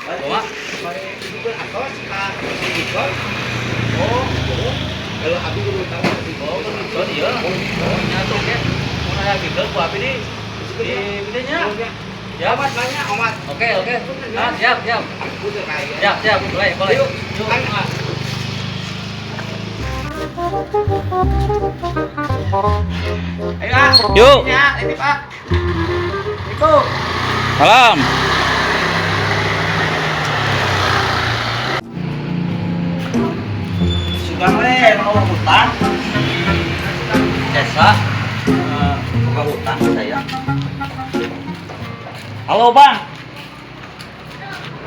Bawa. Atos ka si. Oh, kalau abi kudu tahu si Oh, kan iya. Oh, nya tuh ke. Mun aya gitu ku abi di di nya. Ya, Omat banyak, omat. Oke, oke. Ah, siap, siap. Aku tuh kayak. Siap, siap. Boleh, boleh. Yuk. Yuk. Ayo, ah. Yuk. Ini, ah, ini, Pak. Itu. Salam. Sudah we mau hutang. Desa buka hutang saya. Halo, Bang.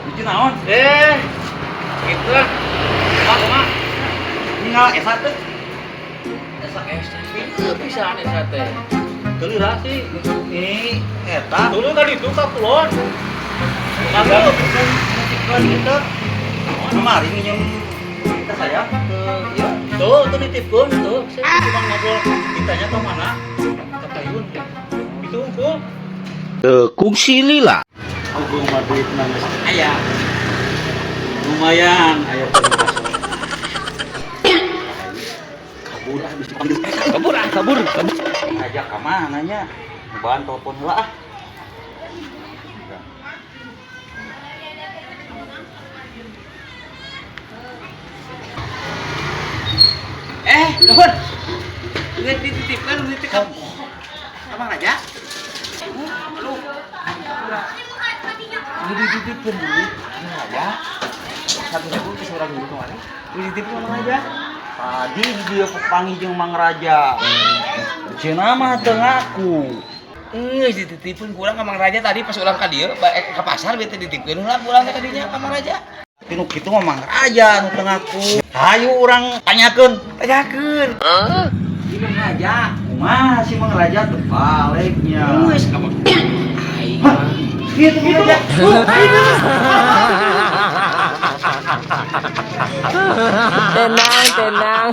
Bikin naon? Gitu lah. Mak, mak. Ninggal esa teh. Esa esa. Pisan esa teh. Kelira sih. Ini eta. Dulu tadi itu ka kulon. Lalu gitu. Kemarin minjem ke saya ke iya. Tuh, tuh nitipkeun tuh. Saya cuma ngobrol ditanya ke mana? Ke Payun. Itu unggul. Kungsi lila. Aku mah duit nangis. Aya. Lumayan, ayo kabur ah bisa panggil. Kabur ah, kabur, kabur. Ajak ke mana nya? Bahan telepon heula ah. Nuhun. Duit dititipkan, duit ke Abang Raja. Aduh. Ini dititipkan duit Abang Raja. 1.000 ke seorang dulu kemarin. Duit dititipkan Abang Raja. Tadi dia pepangi jeung Mang Raja. Cenah mah teu ngaku. Dititipkan kurang ke Mang Raja tadi pas ulang ka dieu, ke pasar bete dititipkeun heula pulang ke tadinya ka Mang Raja. Tinu kitu mah Mang Raja nu teu ngaku. Hayu urang tanyakeun. Tanyakeun. Di Mang Raja. Kumaha si Mang Raja teu baliknya. Geus ka Mang. Aing. Kitu Mang Raja. Tenang, tenang.